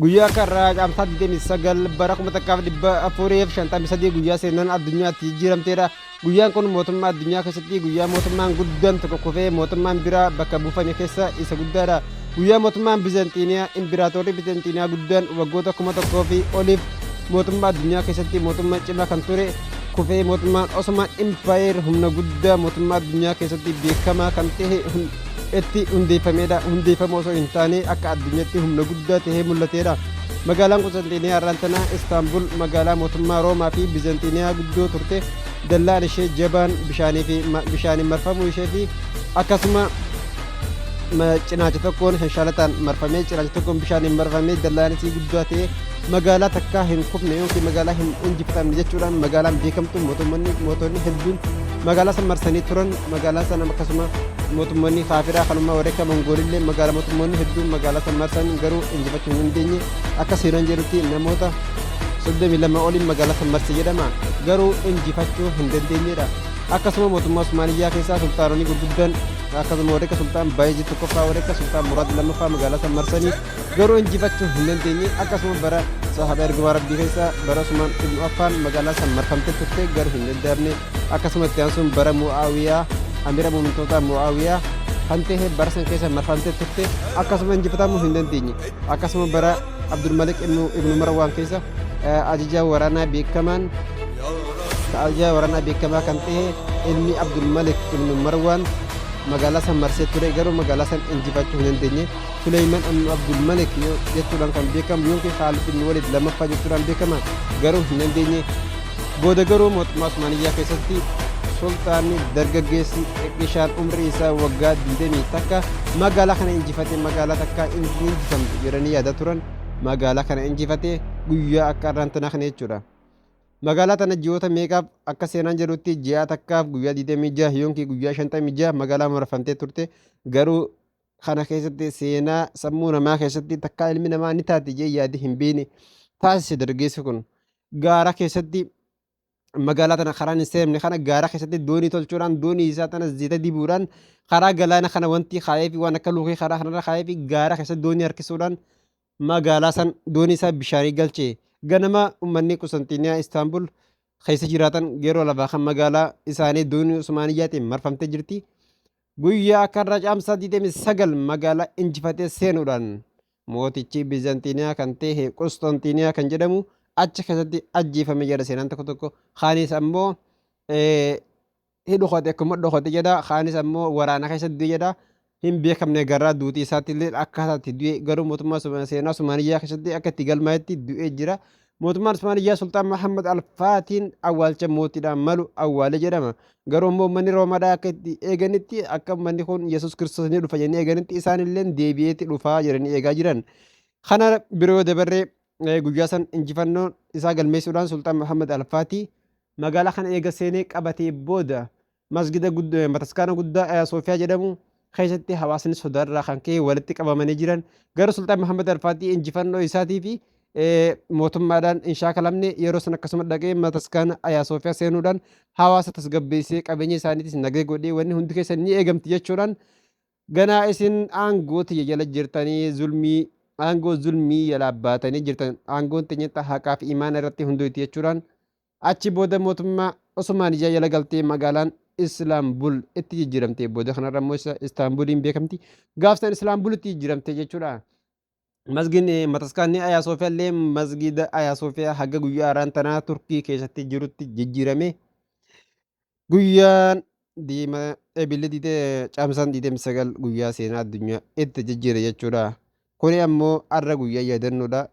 Guyyaa akka har'aa Caamsaa 29 bara 1453 guyyaa seenaan addunyaatti jijjiiramteedha. Guyyaan kun mootummaa addunyaa keessatti guyyaa mootummaan guddaan tokko kufee mootummaan biraa bakka buufame keessa isa guddaadha. Guyyaa mootummaan Bizanxiiniyaa, Imbiraatoorri Bizanxiiniyaa guddaan waggoota 1000 fi oliif mootummaa addunyaa keessatti mootummaa cimaa kan ture kufee mootummaan Osmaan Impaayir humna guddaa mootummaa addunyaa keessatti beekamaa kan ta'e itti hundeeffameedha. Hundeeffama osoo hin taane akka addunyaatti humna guddaa tahee mul'ateedha. Magaalaan Qusxanxiiniyaa har'aan tana Istaanbul magaalaa mootummaa Roomaa fi Bizanxiiniyaa guddoo turte. Dallaan ishee jabaan bishaanii fi bishaaniin marfamuu ishee fi akkasuma cinaacha tokkoon shanshalataan marfamee cinaacha tokkoon bishaaniin marfamee dallaan isii guddaa ta'e magaalaa takkaa hin kufne yookiin magaalaa hin injifatamne jechuudhaan magaalaan beekamtu mootummoonni mootonni hedduun magaalaa san marsanii turan. Magaalaa sana akkasuma mootummoonni kaafiraa kanuma warri akka Mongoolillee magaalaa mootummoonni hedduun magaalaa san marsan garuu injifachuu hin dandeenye. Akka seenaan jedhutti namoota 32 oliin magaalaa san marse jedhama, garuu injifachuu hin dandeenyedha. Akkasuma mootummaa Usmaaniyyaa keessaa sulxaanonni gurguddaan akkasuma warri akka Sulxaan Baayezid tokkoffaa, warri akka Sulxaan Muraad lammaffaa magaalaa san marsanii garuu injifachuu hin dandeenye. Akkasuma bara sahaaba ergamaa Rabbii keessa bara Usmaan ibnu Affaan magaalaa san marfamte turte, garuu hin danda'amne. Akkasuma itti aansuun bara Mu'aawiyaa, amiira mu'mintootaa Mu'aawiyaa kan ta'e bara san keessa marfamte turte, akkasuma injifatamuu hin dandeenye. Akkasuma bara Abdulmalik ibnu Marwaan keessa ajajaa waraanaa beekamaan ajajaa waraanaa beekamaa kan ta'e ilmi Abdulmalik ibnu Marwaan magaalaa san marsee ture, garuu magaalaa san injifachuu hin dandeenye. Suleyman ibnu Abdulmalik jechuudhaan kan beekamu yookiin Khaalid ibnu Walid lammaffaa jechuudhaan beekama, garuu hin dandeenye. Booda garuu mootummaa Usmaaniyyaa keessatti sulxaanni dargaggeessi xiqqishaan umrii isaa waggaa 21 magaalaa kana injifate. Magaalaa takka hin injifamtu jedhanii yaadaa turan, magaalaa kana injifate guyyaa akka har'aan tanaa kana jechuudha. Magaalaa tana ji'oota meeqaaf, akka seenaan jedhutti ji'a takkaaf guyyaa 26 yookiin guyyaa 56 magaalaa marfamtee turte, garuu kana keessatti seenaa sammuu namaa keessatti takkaa ilmi namaa ni taati jee yaade hin beekne taasise. Dargaggeessi kun gaara keessatti magaalaa tana karaan hin seemne kana gaara keessatti doonii tolchuudhaan, doonii isaa tana zayita dibuudhaan, karaa galaana kana wanti kaayee fi waan akka luukii karaa kanarra kaayee fi gaara keessatti doonii harkisuudhaan magaalaa san doonii isaa bishaanii galche. Ganama uummanni Qusanxiiniyaa Istaanbul keessa jiraatan yeroo lafaa kan magaalaa isaanii doonii Usmaaniyyaatiin marfamtee jirti. Guyyaa akka irraa Caamsaa 29 magaalaa injifatee seenuudhaan mootichi Bizantiiniyaa kan ta'e Qusxanxiiniyaa kan jedhamu achi keessatti ajjeefame jedha seenaan tokko tokko. Kaanis ammoo hi dhokate, akkuma dhokate jedha. Kaanis ammoo waraana keessatti du'e jedha. Hin beekamne garaa duutii isaatti illee akkaataa itti du'e, garuu mootummaa seenaa Usmaaniyyaa keessatti akka itti galmaa'etti du'ee jira. Mootummaan Usmaaniyyaa Sulxaan Muhammad Alfaatiin awwaalcha mootiidhaan malu awwaale jedhama. Garuu immoo uummanni Roomaadhaa akka itti eeganitti, akka uummanni kun Yesuus Kiristoos ni dhufa jedhanii eeganitti, isaan illee deebi'eetti dhufaa jedhanii eegaa jiran. Kana biroo yoo dabarree guyyaa san injifannoo isaa galmeessuudhaan Sulxaan Muhammad Alfaatii magaalaa kana eega seenee qabatee booda masgida bataskaana guddaa Ayaa Soofiyaa jedhamu keessatti hawaasni sodaarraa kan ka'e walitti qabamanii jiran. Garuu Sulxaan Muhammad Alfaatii injifannoo isaatii fi mootummaadhaan hin shaakalamne. Yeroo san akkasuma dhaqee bataskaana Ayaa Soofiyaa seenuudhaan hawaasa tasgabbeessee, qabeenya isaaniitis nagee godhee, wanni hundi keessan ni eegamti jechuudhaan, ganaa isin aangoo tiyya jala jirtanii zulmii aangoo zulmii jalaa baatanii jirtan, aangoon teenya haqaa fi imaana irratti hundoyti jechuudhaan, achi booda mootummaa Osmaaniyyaa jala galtee magaalaan Islaambul itti jijjiiramte. Booda kanarra immoo isa Istaanbuliin beekamti. Gaafsan Islaambulitti jijjiiramte jechuudha. Masgiin mataskaanni Ayaa Soofiyaa illee masgiida Ayaa Soofiyaa haga guyyaa har'aan tanaa Turkii keessatti jirutti jijjiirame. Guyyaan diima ebilli diidee Caamsaan 29 guyyaa seenaa addunyaa itti jijjiire jechuudha. Kuni ammoo har'a guyyaa yaadannoodha.